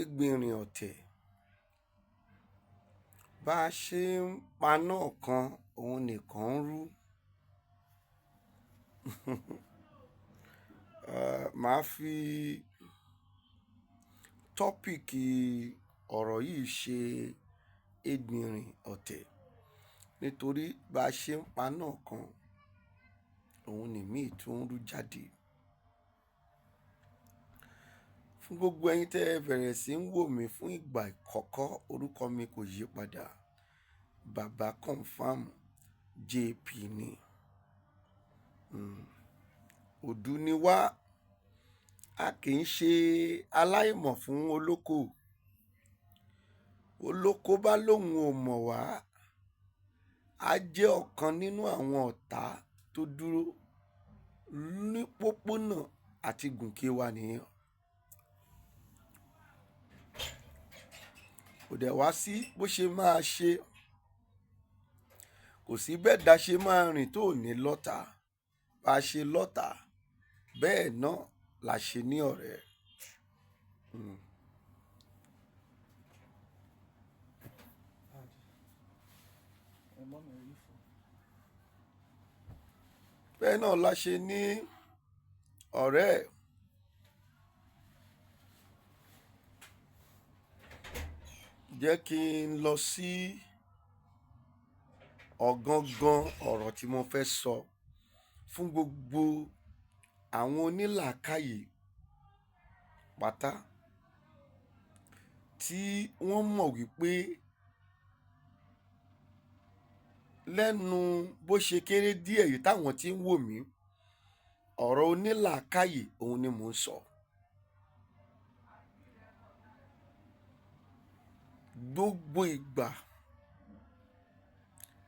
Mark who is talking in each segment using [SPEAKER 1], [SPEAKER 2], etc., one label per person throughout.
[SPEAKER 1] Ẹgbìnrin ọ̀tẹ̀. Bá ṣe ń paná kan, òun nìkan ń rú. Màá fi topic ọ̀rọ̀ yìí ṣe ẹgbìnrin ọ̀tẹ̀. Nítorí bá ṣe ń paná kan, òun ni mí tún ń rú jáde. Fún gbogbo ẹ̀yin tí ẹ bẹ̀rẹ̀ sí ń wò mí fún ìgbà àkọ́kọ́, orúkọ mi kò yí padà. Baba Confirm JP ni. Òdú ni wá, a kì í ṣe aláìmọ̀ fún olóko. Olóko bá lóhun ò mọ̀ wá, a jẹ́ ọ̀kan nínú àwọn ọ̀tá tó dúró ní pópónà àti gùnkè wa nìyẹn. Kò dẹ̀ wá sí bó ṣe máa ṣe. Kò sí bẹ́ẹ̀ dá ṣe máa rìn tó ní lọ́tà. Bá ṣe lọ́tà, bẹ́ẹ̀ náà la ṣe ní ọ̀rẹ́. Bẹ́ẹ̀ náà la ṣe ní ọ̀rẹ́. Jẹ́ kí n lọ sí ọ̀gangan ọ̀rọ̀ tí mo fẹ́ sọ fún gbogbo àwọn onílàákàyè pátá tí wọ́n mọ̀ wípé lẹ́nu bó ṣe kéré díẹ̀ yìí táwọn tí ń wò mí, ọ̀rọ̀ onílàákàyè òun ni mò ń sọ. Gbogbo ìgbà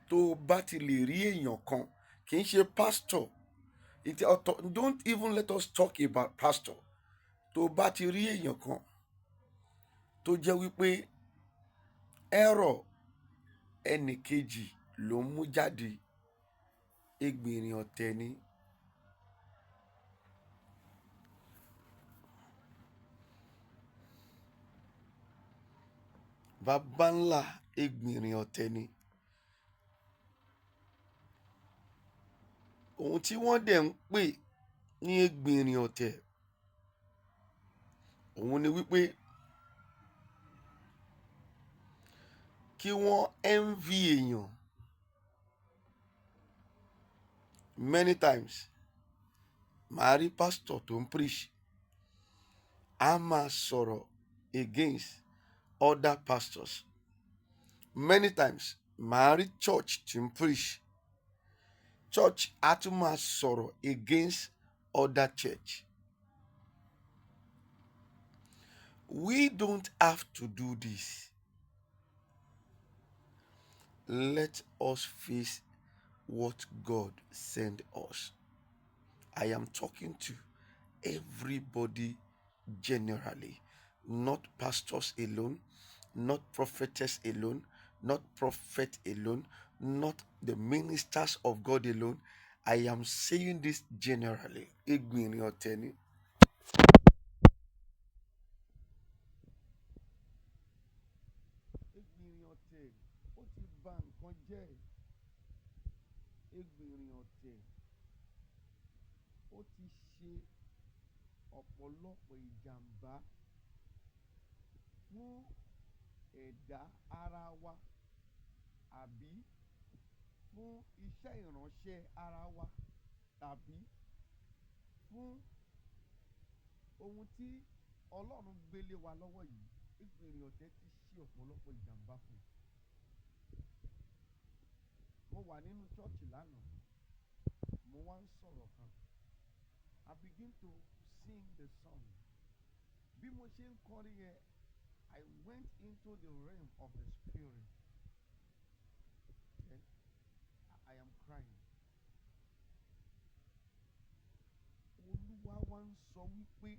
[SPEAKER 1] tó o bá ti lè rí èèyàn kan, kì í ṣe pastor, don't even let us talk about pastor. Tó o bá ti rí èèyàn kan tó jẹ́ wípé error ẹnì kejì ló ń mú jáde, ẹgbìnrin ọ̀tẹ̀ ni. Baba ńlá ẹgbìnrin ọ̀tẹ̀ ni. Ohun tí wọ́n dẹ̀ ń pè ní ẹgbìnrin ọ̀tẹ̀, òun ni wípé kí wọ́n envy èèyàn. Many times, màá rí pastor tó ń preach, a máa sọ̀rọ̀ against other pastors. Many times, màá rí church tí ń preach, church á tún máa sọ̀rọ̀ against other church. We don't have to do this. Let us face what God sent us. I am talking to everybody generally, not pastors alone, not prophetess alone, not prophet alone, not the ministers of God alone. I am saying this generally. Ẹgbìnrin ọ̀tẹ̀ ni. Ẹgbìnrin ọ̀tẹ̀ ó ti ba nǹkan jẹ́. Ẹgbìnrin ọ̀tẹ̀ ó ti ṣe ọ̀pọ̀lọpọ̀ ìjàmbá fún ẹ̀dá ara wa àbí fún iṣẹ́ ìránṣẹ́ ara wa tàbí fún ohun tí Ọlọ́run gbé lé wa lọ́wọ́ yìí. Ẹgbìnrin ọ̀tẹ̀ ti ṣe ọ̀pọ̀lọpọ̀ ìjàmbá fún un. Mo wà nínú church lánàá, mo wá ń sọ̀rọ̀ kan. I begin to sing the song. Bí mo ṣe ń kọrin yẹn, I went into the realm of the spirit. Then I am crying. Olúwa wá ń sọ wípé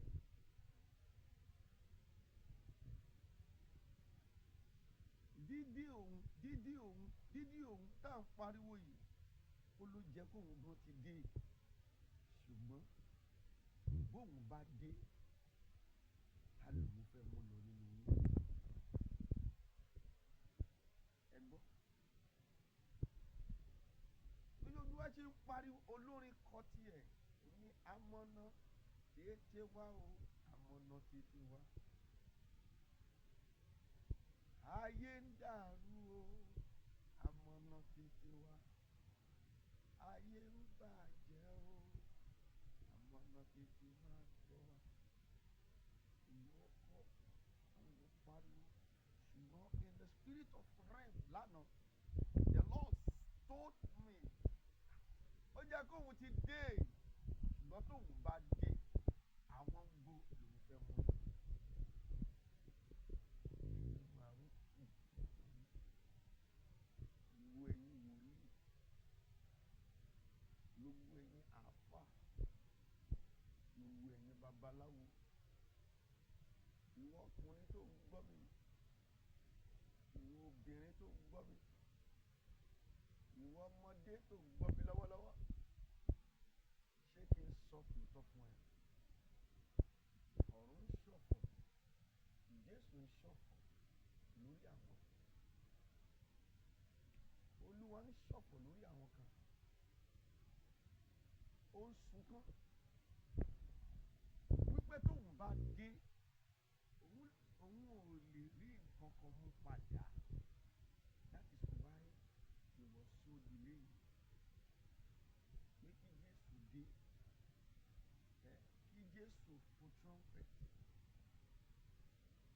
[SPEAKER 1] dídí òun, dídí òun, dídí òun tá à ń pariwo yìí, ó ló jẹ́ kóun gan ti dé. Ṣùgbọ́n bóun bá dé, ta ló Pariwo olórin kọ tiẹ̀ ní amọ̀nà tètè wá o, amọ̀nà tètè wá. Ayé ń dàrú o, amọ̀nà tètè wá. Ayé ń bàjẹ́ o, amọ̀nà tètè máa bọ̀ wá. Ìwọ kọ́ àwọn èèyàn pariwo. Ṣùgbọ́n in the spirit of realm lánàá, the Lord told me, ó jẹ́ kóun ti dé, ṣùgbọ́n tóun bá dé, àwọn gbó lòun fẹ́ mú lọ. Gbogbo ẹ̀yin wòlíì, gbogbo ẹ̀yin àáfà, gbogbo ẹ̀yin babaláwo, ìwọ ọkùnrin tó ń gbọ́ mi, ìwọ obìnrin tó ń gbọ́ mi, ìwọ ọmọdé tó ń gbọ́ mi lọ́wọ́lọ́wọ́, ṣé kí n sọ tòótọ́ fún ẹ? Ọ̀run ń ṣọ̀fọ̀, Jésù ń ṣọ̀fọ̀ lórí àwọn kan. Olúwa ń ṣọ̀fọ̀ lórí àwọn kan. Ó ń sunkún wípé tóun bá dé, òun ò lè rí nǹkan kan mú padà. That is why he was so delayed. Pé kí Jésù dé, kí Jésù fún trumpet,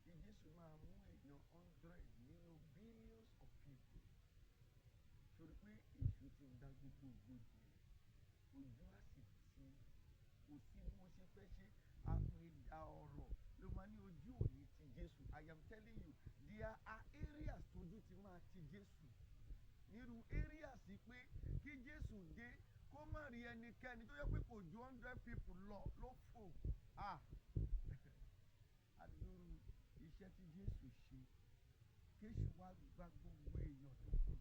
[SPEAKER 1] kí Jésù máa mú èèyàn 100 nínú billions of people. Torí pé èṣù ti da gbogbo ògo jẹ́, ojú á sì ti, kò sí bí mo ṣe fẹ́ ṣe àpèdà ọ̀rọ̀ ló máa ní ojú òní ti Jésù. I am telling you, there are areas tójú ti máa ti Jésù. Nírú areas pé kí Jésù dé kó má rí ẹnikẹ́ni tó yẹ pé kò ju 100 people lọ ló fò. Adúrú iṣẹ́ tí Jésù ṣe, kéṣù wá gba gbogbo èèyàn tó kù.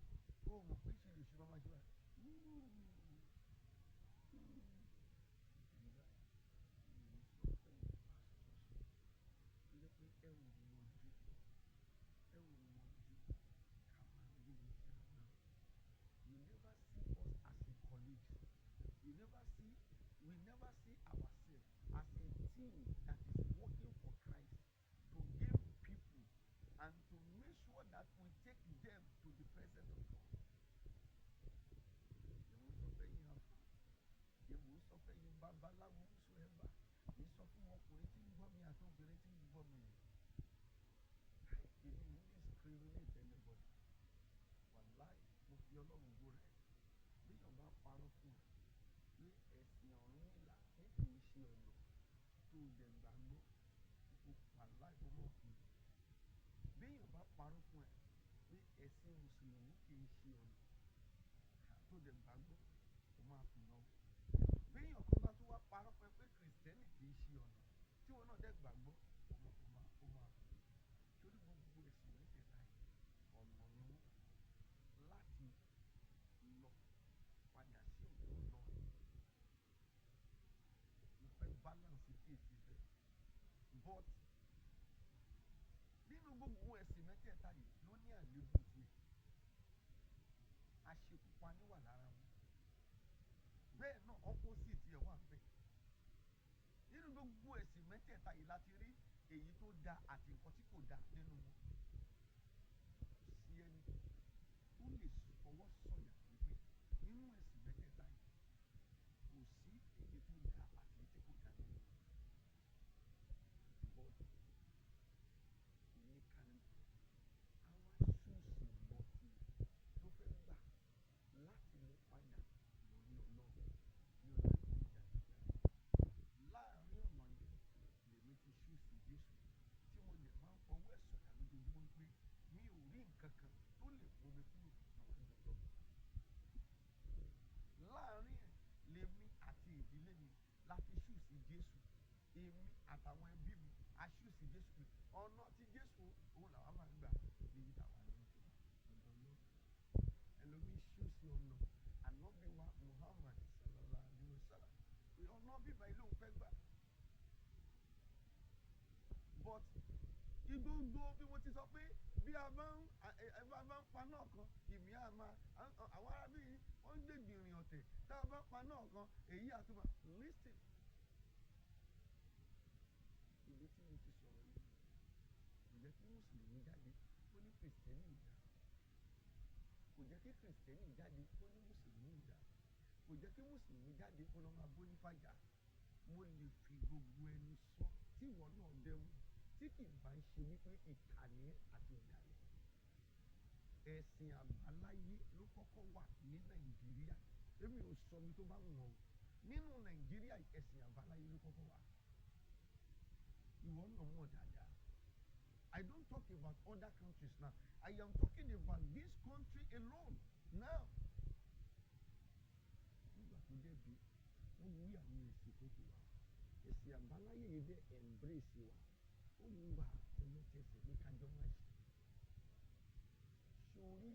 [SPEAKER 1] Ó mọ̀ pé ṣe lè ṣe máa ṣe wá. You never see us as a colleagues. You never see, we never see ourselves as a team that is working for Christ to gain people and to make sure that we take them to the presence of God. Èmi sọ fẹ́ yín àfà, èmi sọ fẹ́ yín babaláwo whosoever, èmi sọ fún ọkùnrin tí ń gbọ́ mi àti obìnrin tí ń gbọ́ mi. Èmi ò discriminate anybody. Wàláì, mo fi Ọlọ́run búra ẹ̀. Bí èèyàn bá parọ́ fún ẹ pé ẹ̀sìn Ọ̀rúnmìlà pé kì í ṣe ọ̀nà tó dẹ̀ gbàgbọ́, wàláì ó mọ̀ kú. Bí èèyàn bá parọ́ fún ẹ pé ẹ̀sìn Mùsùlùmí kì í ṣe ọ̀nà tó dẹ̀ gbàgbọ́, ó máa kùnà o. Bí èèyàn kan bá tún wá parọ́ fún ẹ pé Kìrìsìtẹ́nì kì í ṣe ọ̀nà tí wọn náà dẹ̀ gbàgbọ́, ó máa kùnà. Torí gbogbo ẹ̀sìn mẹ́tẹ̀ẹ̀ta yìí, ọ̀nà ni wọ́n láti lọ padà sí ọ̀dọ̀ Ọlọ́run. Mo fẹ́ balance faith bẹ́ẹ̀. But nínú gbogbo ẹ̀sìn mẹ́tẹ̀ẹ̀ta yìí ló ní àléébù tiẹ̀. Aṣekúpani wà lára wọn. Bẹ́ẹ̀ náà opposite ẹ̀ wà ńbẹ̀. Nínú gbogbo ẹ̀sìn mẹ́tẹ̀ẹ̀ta yìí láti rí èyí tó da àti nǹkan tí kò da nínú wọn. Kò sí ẹni tó lè fọwọ́ sọ̀yà wípé nínú ẹ̀sìn mẹ́tẹ̀ẹ̀ta yìí kò sí èyí tó da àti èyí tí kò da nínú wọn. But oníkálukú á wá choose ọ̀nà tiẹ̀ tó fẹ́ gbà láti lè padà lórí Ọlọ́run ní ọjọ́ ìgbéjà ìjà. Láàárín ọ̀nà yẹn lèmi ti choose Jésù tí mo dẹ̀ máa ń fọwọ́ ẹ̀ sọ̀yà lójoojúmọ́ pé mi ò rí nǹkan kan tó lè mú mi kúrò níwájú Ọlọ́run. Láàárín ẹ̀ lèmi àti ìdílé mi láti choose Jésù. Èmi àtàwọn ẹbí mi a choose Jésù pé ọ̀nà tí Jésù òun làwa máa ń gbà níbi táwa lọ ń tiwa ọ̀dọ̀ Ọlọ́run. Ẹlòmíì choose ọ̀nà Ànábì wa Muhammad sallallahu alaihi wasallam pé ọ̀nà bíbá yìí lòun fẹ́ gbà. But gbogbo bí mo ti sọ pé bí a bá ń pa náà kan, ìmí á máa àwọn ará bí Wọ́n ń gbègbìrìn ọ̀tẹ̀. Tá a bá pa náà kan, èyí àtúmọ̀. Listen. Ibi tí mo ti sọ̀rọ̀ yìí, kò jẹ́ kí Mùsùlùmí jáde kó ní Kìrìsìtẹ́nì ò dáa. Kò jẹ́ kí Kìrìsìtẹ́nì jáde kó ní Mùsùlùmí ò dáa. Kò jẹ́ kí Mùsùlùmí jáde kó lọ máa bó nífàjà. Mo lè fi gbogbo ẹnu sọ tí ìwọ náà dẹ́wọ́, tí kì í bá ń ṣe wípé ìkànnì àti ọ̀dàlẹ̀. Ẹ̀sìn àbáláyé ló kọ́kọ́ wà ní Nàìjíríà. Èmi ò sọ mi tó bá wù wọ́n o. Nínú Nàìjíríà, ẹ̀sìn àbáláyé ló kọ́kọ́ wà. Ìwọ náà mọ̀ dáadáa. I don't talk about other countries now. I am talking about this country alone now. Nígbà tó débi, wọ́n gbé àwọn ẹ̀sìn tó kù wá. Ẹ̀sìn àbáláyé yìí dẹ̀ embrace wa. Ó gbà tọwọ́ tẹsẹ̀ pé kájọ máa ṣe. Sórí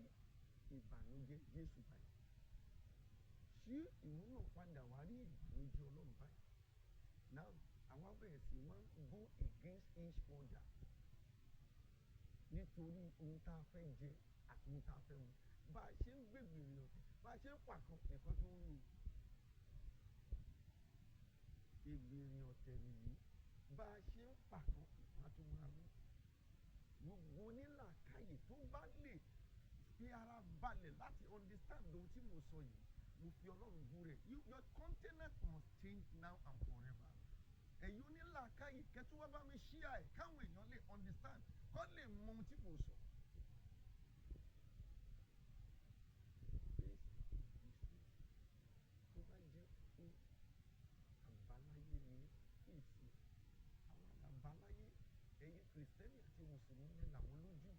[SPEAKER 1] ìbànújẹ́ Jésù báyìí, ṣé ìwọ náà padà wá rí ìbànújẹ́ Ọlọ́run báyìí? Now, àwa bẹ̀rẹ̀ sí máa go against each other nítorí ohun tá a fẹ́ jẹ àti ohun tá a fẹ́ mu. Bá a ṣe ń gbègbèrè ọ̀tẹ̀, bá a ṣe ń pàkan nǹkan tó ń rú ìgbèrè ọ̀tẹ̀ nìyí. Bá a ṣe ń pàkan nǹkan tó máa rú. Gbogbo onílàákàyè tó bá lè fi ara balẹ̀ láti understand ohun tí mo sọ yìí, mo fi Ọlọ́run búrẹ̀. Your countenance must change now and forever. Ẹ̀yin onílàákàyè kẹ́tù wá bá mi ṣíà ẹ̀ káwọn èèyàn lè understand, kọ́ lè mọ ohun tí mo sọ. Face business. Tó bá jẹ́ pé àbáláyé ni fèsì àwọn àbáláyé, ẹ̀yin Kìrìsìtẹ́nì àti Mùsùlùmí lẹ làwọn lójú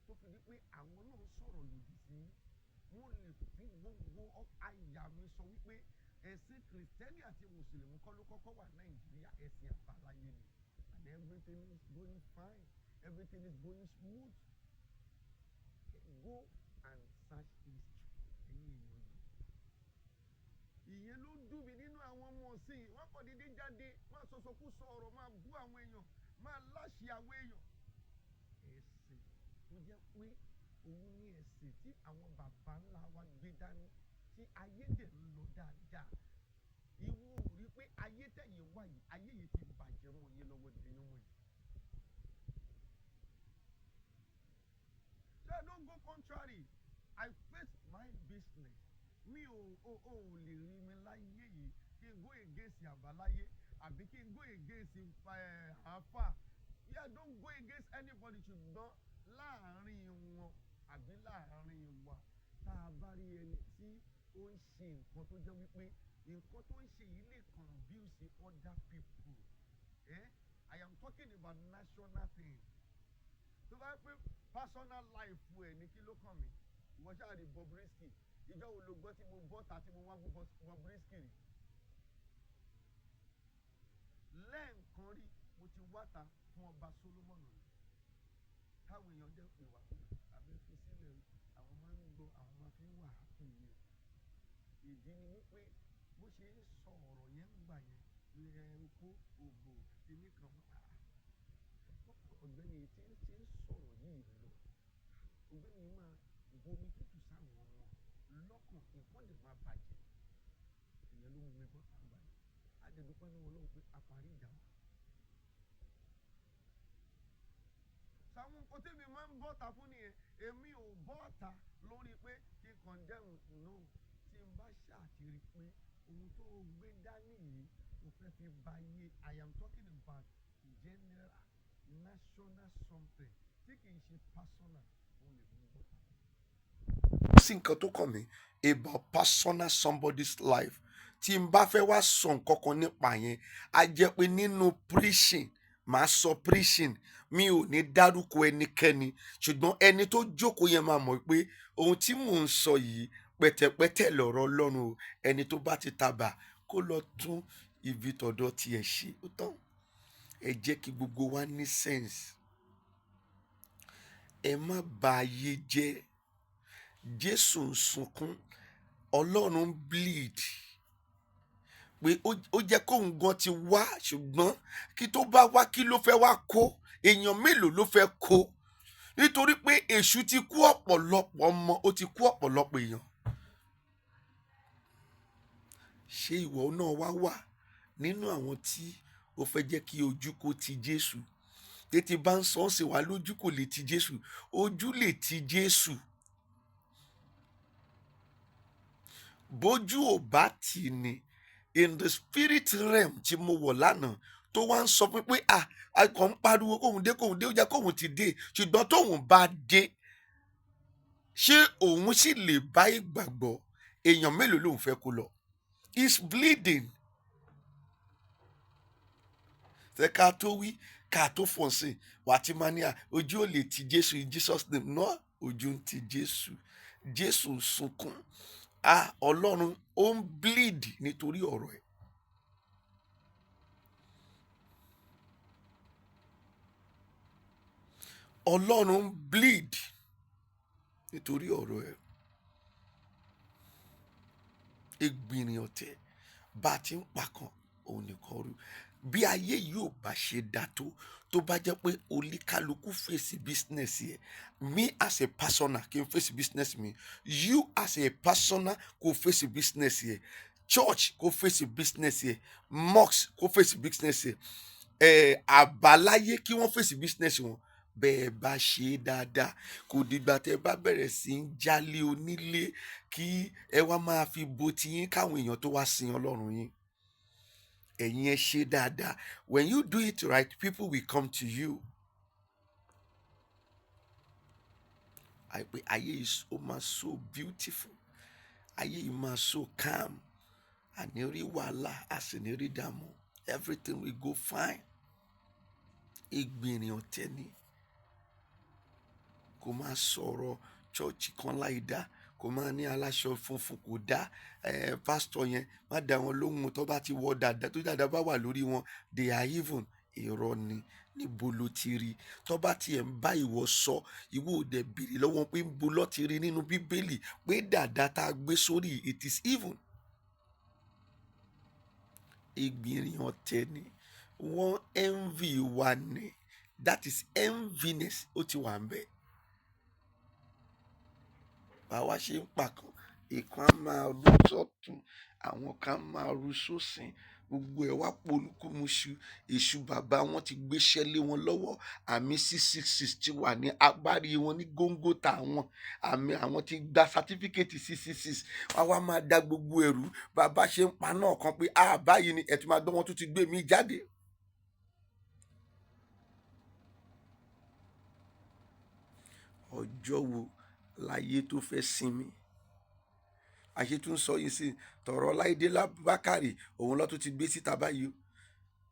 [SPEAKER 1] tó fi di pé àwọn náà sọ̀rọ̀ lòdì sí yín. Mo lè fi gbogbo àyà mi sọ wípé ẹ̀sìn Kìrìsìtẹ́nì àti Mùsùlùmí kọ́ ló kọ́kọ́ wà Nàìjíríà, ẹ̀sìn àbáláyé ni. And everything is going fine, everything is going smooth. Go and search history, ẹ̀yin èèyàn yìí. Ìyẹn ló dùn mí nínú àwọn ọmọ ọ̀sìn. Wọ́n kàn déédéé jáde, máa sọ̀sọ̀kú sọ̀rọ̀, máa bú àwọn èèyàn, máa láṣẹ àwọn èèyàn. Ẹ̀sìn tó jẹ́ pé òun ní ẹ̀sìn tí àwọn bàbá ńlá wa gbé dání, tí ayé dẹ̀ ń lọ dáadáa. Ìwọ ò rí pé ayé tẹ̀yìn wá yìí, ayé yìí ti bàjẹ́ mọ́ yín lọ́wọ́ ní ẹ̀yìn wọ̀nyí. So I don't go contrary. I face my business. Mi ò lè rí mi láyé yìí kí n go against àbáláyé àbí kí n go against àáfà. Yeah, don't go against anybody, ṣùgbọ́n láàárín wọn àbí láàárín wa, tá a bá rí ẹni tí ó ń ṣe nǹkan tó jẹ́ wípé nǹkan tó ń ṣe yìí lè confuse other people. Eh? I am talking about national thing. Tó bá pé personal life ẹ̀ ní, kí ló kàn mí? Ìwọ ṣáà rí Bobrisky. Ìjọ wo ló gbọ́ tí mo bọ́ ta tí mo wá bú Bobrisky rí? Lẹ́ẹ̀kan rí mo ti wá ta fún ọba Solomon rí. Táwọn èèyàn dẹ̀ pè wá pé àbẹ́ fi sílẹ̀ o, àwọn máa ń gbọ́, àwọn máa fi ń wà happy ni o. Ìdí ni wípé bó ṣe ń sọ ọ̀rọ̀ yẹn ń gbà yẹn, ẹ okó òbò kíní kan. Ọ̀gbẹ́ni yìí tí ń sọ̀rọ̀ yìí lọ, ọ̀gbẹ́ni yìí máa bomi tútù sáwọn ọmọ lọ́kàn, nǹkan lè máa bàjẹ́. Ìyẹn ló mú mi bọ́ tá ń gbà yẹn. A dẹ̀ dúpẹ́ lọ́wọ́ Ọlọ́run pé a parí ìjà wa. Sáwọn nǹkan tèmi máa ń bọ́ta fún nìyẹn. Èmi ò bọ́ta lórí pé kí n condemn, no. Tí n bá ṣàtìrí pé ohun tó gbé dání yìí o fẹ́ fi ba ayé, I am talking about general national something tí kì í ṣe personal, òun lè mú bọ́ta. Sí nǹkan tó kàn mí about personal somebody's life. Tí n bá fẹ́ wá sọ nǹkan kan nípa yẹn, á jẹ́ pé nínú preaching, màá sọ preaching, mi ò ní dárúkọ ẹnikẹ́ni, ṣùgbọ́n ẹni tó jókòó yẹn máa mọ̀ pé ohun tí mò ń sọ yìí, pẹ̀tẹ̀pẹ̀tẹ̀ lọ̀rọ̀ Ọlọ́run o. Ẹni tó bá ti tabà, kó lọ tún ibi tọ̀dọ̀ tiẹ̀ ṣe. Ó tán. Ẹ jẹ́ kí gbogbo wa ní sense. Ẹ má ba ayé jẹ́. Jésù ń sunkún, Ọlọ́run ń bleed pé ó jẹ́ kóun gan ti wá, ṣùgbọ́n kí tó bá wá, kí ló fẹ́ wá kó? Èèyàn mélòó ló fẹ́ kó? Nítorí pé èṣù ti kú ọ̀pọ̀lọpọ̀ ọmọ, ó ti kú ọ̀pọ̀lọpọ̀ èèyàn. Ṣé ìwọ náà wá wà nínú àwọn tí ó fẹ́ jẹ́ kí ojú kó ti Jésù? Tètè bá ń sọ ọ́ sí wa, lójú kò lè ti Jésù, ojú lè ti Jésù. Bójú ò bá tì ní in the spirit realm tí mo wọ̀ lánàá, tó wá ń sọ fún pé à kàn ń pariwo kóun dé, kóun dé, ó jẹ́ kóun ti dé, ṣùgbọ́n tóun bá dé, ṣé òun sì lè bá ìgbàgbọ́ èèyàn mélòó lòun fẹ́ kó lọ? Is bleeding. Ṣe ká tó wí ká tó fọ̀ sí, wà á ti máa ní à ojú ò lè ti Jésù in Jesus name. No, ojú ń ti Jésù. Jésù ń sunkún. Ah, Ọlọ́run ó ń bleed nítorí ọ̀rọ̀ ẹ̀. Ọlọ́run ń bleed nítorí ọ̀rọ̀ ẹ̀. Egbìnrìn ọ̀tẹ̀, bá a ti ń pa kan òun nìkan rú. Bí ayé yìí ò bá ṣe dá tó, tó bá jẹ́ pé oníkálukú fèsì business yẹ, me as a personal kí n fèsì business mi, you as a personal kò fèsì business yẹ, church kò fèsì business yẹ, mosque kò fèsì business yẹ, àbáláyé kí wọ́n fèsì business wọn, bẹ́ẹ̀ bá ṣe é dáadáa, kò dìgbà tẹ́ bá bẹ̀rẹ̀ sí í jálé onílé kí ẹ wá máa fi bo tiyín káwọn èèyàn tó wá sin Ọlọ́run yín. Ẹ̀yin ẹ ṣe dáadáa. When you do it right, people will come to you. Àìpé ayé yìí ó máa so beautiful, ayé yìí máa so calm, àní rí wàhálà, a sì ní rí dààmú, everything will go fine. Ìgbìnrin ọ̀tẹ̀ ni kò máa sọ̀rọ̀ church kan láì dá, kò máa ní aláṣọ funfun kò dá pásítọ̀ yẹn, má dá wọn lóhùn, tó bá ti wọ dàda, tó dàda bá wà lórí wọn, they are even. Irọ́ ni. Níbo ló ti rí? Tó bá tiẹ̀ ń bá ìwọ sọ, ìwọ ò dẹ̀ béèrè lọ́wọ́ pé ń bo lọ́ ti rí nínú Bíbélì pé dàda tá a gbé sórí, it is even. Ìgbìnrin ọ̀tẹ̀ ni wọ́n envy wa ni. That is enviness, ó ti wà ń bẹ̀. Báwa ṣe ń pa kan, ìkan á máa ru sọ́tún, àwọn kan á máa ru sósìn, gbogbo ẹ̀ wá polúkúmuṣu. Èṣù bàbá wọn ti gbéṣẹ́ lé wọn lọ́wọ́. Àmì 666 ti wà ní agbárí wọn, ní góńgó ta wọn. Àmì àwọn ti gba certificate 666. Wọ́n wá máa da gbogbo ẹ̀rú. Bàbá ṣe ń pa náà kan pé a báyìí ni ẹ̀ tún máa gbọ́, wọn tún ti gbé mi jáde. Ọjọ́ wo láyé tó fẹ́ sinmi? Àṣetún sọ yìí sí tọ̀rọ̀ Láìdé Bákàrè, òun ló tún ti gbé síta báyìí.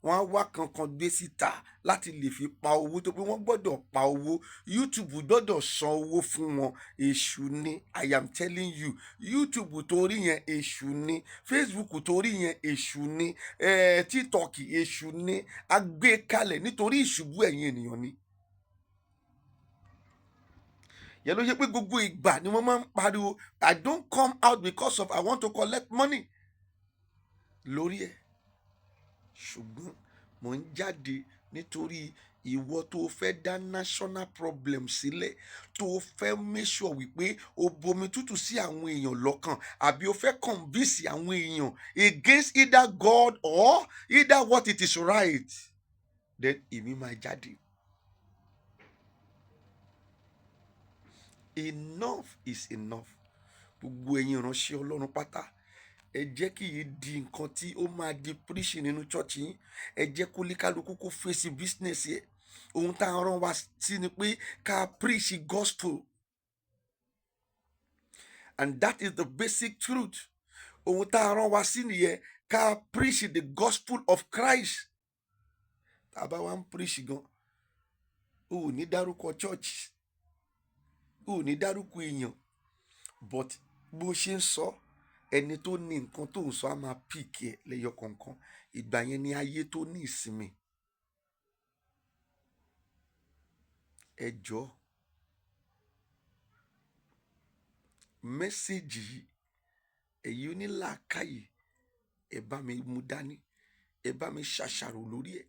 [SPEAKER 1] Wọ́n á wá kankan gbé síta láti lè fi pa owó, tó pé wọ́n gbọ́dọ̀ pa owó. YouTube gbọ́dọ̀ san owó fún wọn. Èṣù ni, I am telling you. YouTube torí yẹn, èṣù ni. Facebook torí yẹn, èṣù ni. TikTok, èṣù ni. A gbé kalẹ̀ nítorí ìṣubú ẹ̀yin ènìyàn ni. Yẹn ló ṣe pé gbogbo ìgbà ni wọ́n máa ń pariwo, I don't come out because of I want to collect money lórí ẹ̀, ṣùgbọ́n mò ń jáde nítorí ìwọ tó fẹ́ dá national problem sílẹ̀, tó fẹ́ make sure wípé o bomi tútù sí àwọn èèyàn lọ́kàn, àbí o fẹ́ convince àwọn èèyàn against either God or either what it is right, then èmi máa jáde. Enough is enough. Gbogbo ẹ̀yin ìránṣẹ́ Ọlọ́run pátá, ẹ jẹ́ kí yìí di nǹkan tí ó máa di preaching nínú church yín. Ẹ jẹ́ kó líkálukú kó fèsì business yẹ. Ohun tá a rán wa sí ni pé ká preach gospel, and that is the basic truth. Ohun tá a rán wa sí nìyẹn, ká preach the gospel of Christ. Tá a bá wá ń preach gan, o ò ní dárúkọ church, o ò ní dárúkọ èèyàn, but bó ṣe ń sọ, ẹni tó ní nǹkan tó ń sọ á máa pick ẹ lẹ́yọ kọ̀ọ̀kan. Ìgbà yẹn ni ayé tó ní ìsinmi. Ẹ jọ̀ọ́, message yìí, ẹ̀yin onílàákàyè, ẹ bá mi mú dání, ẹ bá mi ṣàṣàrò lórí ẹ̀,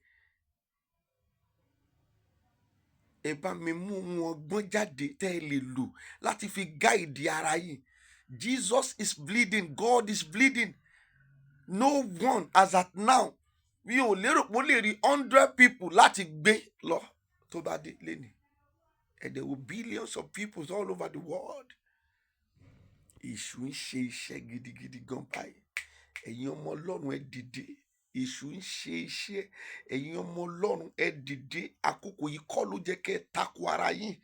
[SPEAKER 1] ẹ bá mi mú wọn gbọ́n jáde tẹ́ ẹ lè lò láti fi guide ara yìí. Jesus is bleeding, God is bleeding. No one as at now, mi ò lérò pé ó lè rí 100 people láti gbé lọ tó bá dé lénìí. And there will billions of people all over the world. Èṣù ń ṣe iṣẹ́ gidigidi gan báyìí. Ẹ̀yin ọmọ Ọlọ́run, ẹ dìde. Èṣù ń ṣe iṣẹ́. Ẹ̀yin ọmọ Ọlọ́run, ẹ dìde. Àkókò yìí kọ́ ló jẹ́ kẹ́ ẹ tako ara yín.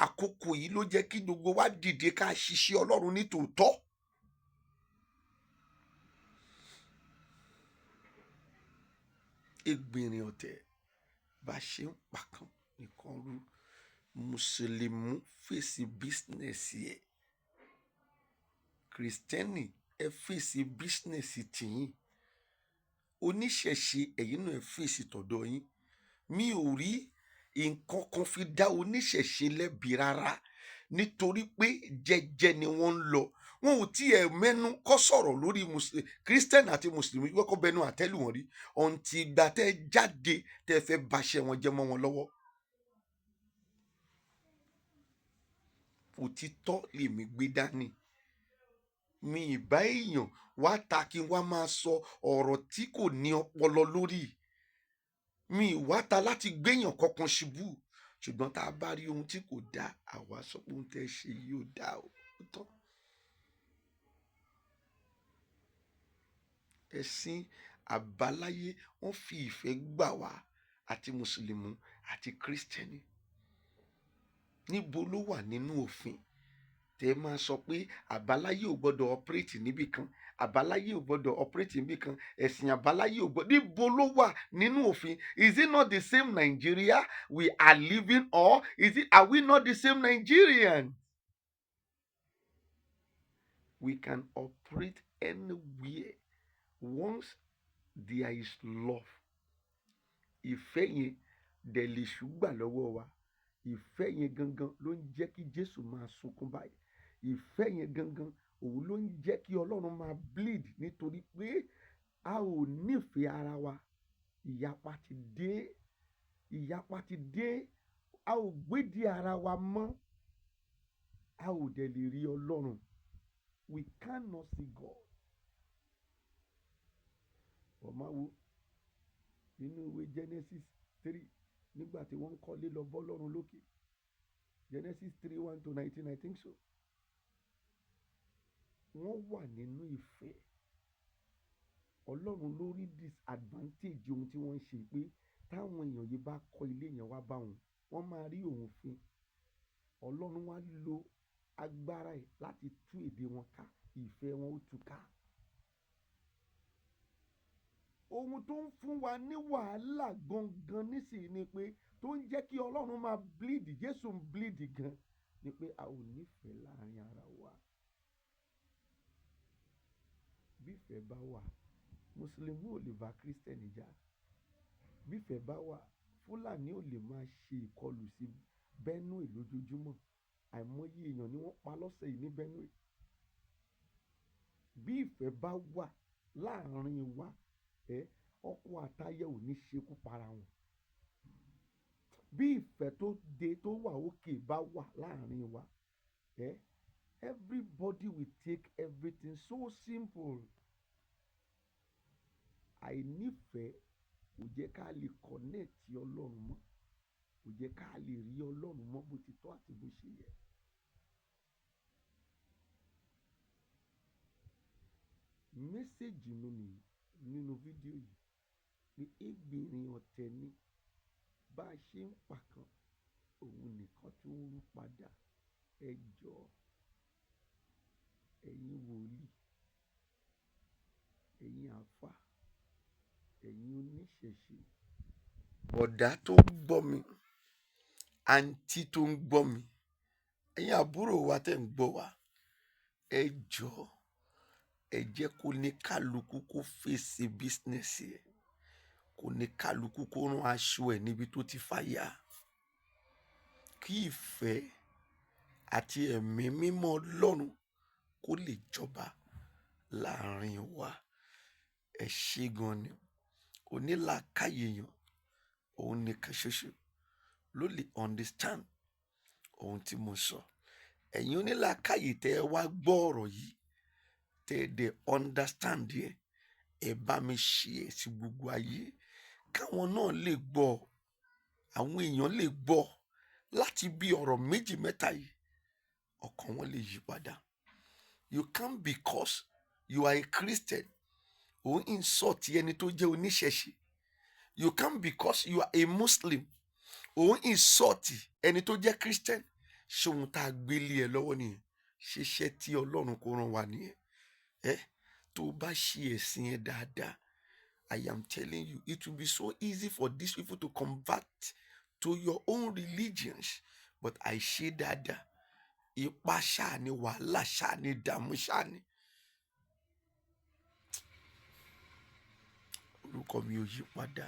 [SPEAKER 1] Àkókò yìí ló jẹ́ kí gbogbo wa dìde ká ṣiṣẹ́ Ọlọ́run ní tòótọ́. Ẹgbìnrin ọ̀tẹ̀ bá ṣe ń pàkan nìkan rú. Mùsùlùmí fèsì business ẹ̀. Kìrìsìtẹ́nì, ẹ fèsì business tìyín. Oníṣẹ̀ṣe, ẹ̀yin náà ẹ fèsì tọ̀dọ̀ yín. Mi ò rí nǹkan kan fi dá oníṣẹ̀ṣe lẹ́bi rárá, nítorí pé jẹ́jẹ́ ni wọ́n ń lọ. Wọn ò tiẹ̀ mẹ́nu kọ́ sọ̀rọ̀ lórí Christian àti Mùsùlùmí kọ́kọ́ bẹnu àtẹ́lù wọn rí ọ̀ǹtì ìgbà tẹ́ jáde tẹ́ fẹ́ baṣẹ́ wọn jẹ́ mọ́ wọn lọ́wọ́. Òtítọ́ lèmi gbé dání. Mi ìbá èèyàn wá ta kí n wá máa sọ ọ̀rọ̀ tí kò ní ọpọlọ lórí. Mi ìwá ta láti gbéyàn kankan ṣubú. Ṣùgbọ́n tá a bá rí ohun tí kò dáa, àwa sọ pé ohun tẹ́ ṣe yìí ò dáa o. Ó tán. Ẹ̀sìn àbáláyé wọ́n fi ìfẹ́ gbà wá àti Mùsùlùmí àti Kìrìsìtẹ́nì. Níbo ló wà nínú òfin tẹ́ máa sọ pé àbáláyé ò gbọ́dọ̀ operate níbì kan, àbáláyé ò gbọ́dọ̀ operate níbì kan, ẹ̀sìn àbáláyé ò gbọ́dọ̀? Níbo ló wà nínú òfin? Is it not the same Nigeria we are living, or is it, are we not the same Nigerians? We can operate anywhere once there is love. Ìfẹ́ yẹn dẹ̀ lè ṣùgbà lọ́wọ́ wa. Ìfẹ́ yẹn gangan ló ń jẹ́ kí Jésù máa sunkún báyìí. Ìfẹ́ yẹn gangan òun ló ń jẹ́ kí Ọlọ́run máa bleed, nítorí pé a ò nífẹ̀ẹ́ ara wa. Ìyapa ti dé. Ìyapa ti dé. A ò gbédìí ara wa mọ́. A ò dẹ̀ lè rí Ọlọ́run. We cannot see God. Ọmọ wo nínú ìwé Genesis 3, nígbà tí wọ́n ń kọ́lé lọ bọ́ Ọlọ́run lókè. Genesis 3:1 to 19, I think so. Wọ́n wà nínú ìfẹ́. Ọlọ́run ló rí disadvantage ohun tí wọ́n ń ṣe, pé táwọn èèyàn yìí bá kọ́ ilé yẹn wá bá wọn, wọ́n máa rí òun fín. Ọlọ́run wá lo agbára ẹ̀ láti tú èdè wọn ká, ìfẹ́ wọn ó tú ká. Ohun tó ń fún wa ní wàhálà gangan nísìnyí ni pé tó ń jẹ́ kí Ọlọ́run máa bleed, Jésù ń bleed gan, ni pé a ò nífẹ̀ẹ́ láàrin ara wa. Bí ìfẹ́ bá wà, Mùsùlùmí ò lè bá Kìrìsìtẹ́nì jà. Bí ìfẹ́ bá wà, Fúlàní ò lè máa ṣe ìkọlù sí Benue lójoojúmọ́. Àìmọye èèyàn ni wọ́n pa lọ́sẹ̀ yìí ní Benue. Bí ìfẹ́ bá wà láàrin wa, ọkọ àtaya ò ní ṣekú para wọn. Bí ìfẹ́ tó de tó wà òkè bá wà láàrin wa, everybody will take everything so simple. Àìnífẹ̀ẹ́ kò jẹ́ ká lè connect Ọlọ́run mọ́, kò jẹ́ ká lè rí Ọlọ́run mọ́ bó ti tọ́ àti bó ṣe yẹ. Mẹ́sẹ̀gì mi nìyí nínú fídíò yìí pé ẹgbìnrin ọ̀tẹ̀ ni bá a ṣe ń pàkan, òun nìkan tó ń rú padà. Ẹ jọ̀ọ́, ẹ̀yin wòlíì, ẹ̀yin àlfà, ẹ̀yin oníṣẹ̀ṣe, bọ̀dá tó ń gbọ́ mi, àǹtí tó ń gbọ́ mi, ẹ̀yin àbúrò wa tẹ̀ ń gbọ́ wa, ẹ jọ̀ọ́, ẹ jẹ́ kó ní kálukú kó fèsì bísínẹ́sì ẹ̀, kó ní kálukú kó rán aṣọ ẹ̀ níbi tó ti fàya. Kí ìfẹ́ àti ẹ̀mí mímọ́ Ọlọ́run kó lè jọba láàrin wa. Ẹ ṣé gan ni. Onílàákàyè èèyàn, òun nìkan ṣoṣo ló lè understand ohun tí mo sọ. Ẹ̀yin onílàákàyè tẹ́ ẹ wá gbọ́ ọ̀rọ̀ yìí, tẹ́ ẹ dẹ̀ understand ẹ̀, Ẹ bá mi share sí gbogbo ayé, káwọn náà lè gbọ́, àwọn èèyàn lè gbọ́ láti bí ọ̀rọ̀ méjì mẹ́ta yìí, ọkàn wọn lè yí padà. You can't, because you are a Christian, ò ń insult ẹni tó jẹ́ oníṣẹ̀ṣe. You can't, because you are a Muslim, ò ń insult ẹni tó jẹ́ Christian. Ṣé ohun tá a gbélé ẹ lọ́wọ́ nìyẹn? Ṣiṣẹ́ tí Ọlọ́run kò rán wa nìyẹn? Ẹ tó o bá ṣe ẹ̀sìn ẹ dáadáa, I am telling you, it will be so easy for these people to convert to your own religions. But àìṣe dáadáa, ipá ṣáà ni, wàhálà ṣáà ni, ìdààmú ṣáà ni. Orúkọ mi ò yí padà,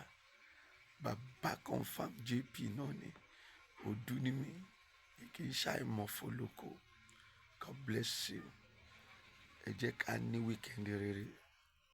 [SPEAKER 1] Bàbá Confam JP náà ni. Òdú ni mí, kì í ṣàìmọ̀ fọlọ́kọ. God bless you. Ẹ jẹ́ ká ní weekend rere.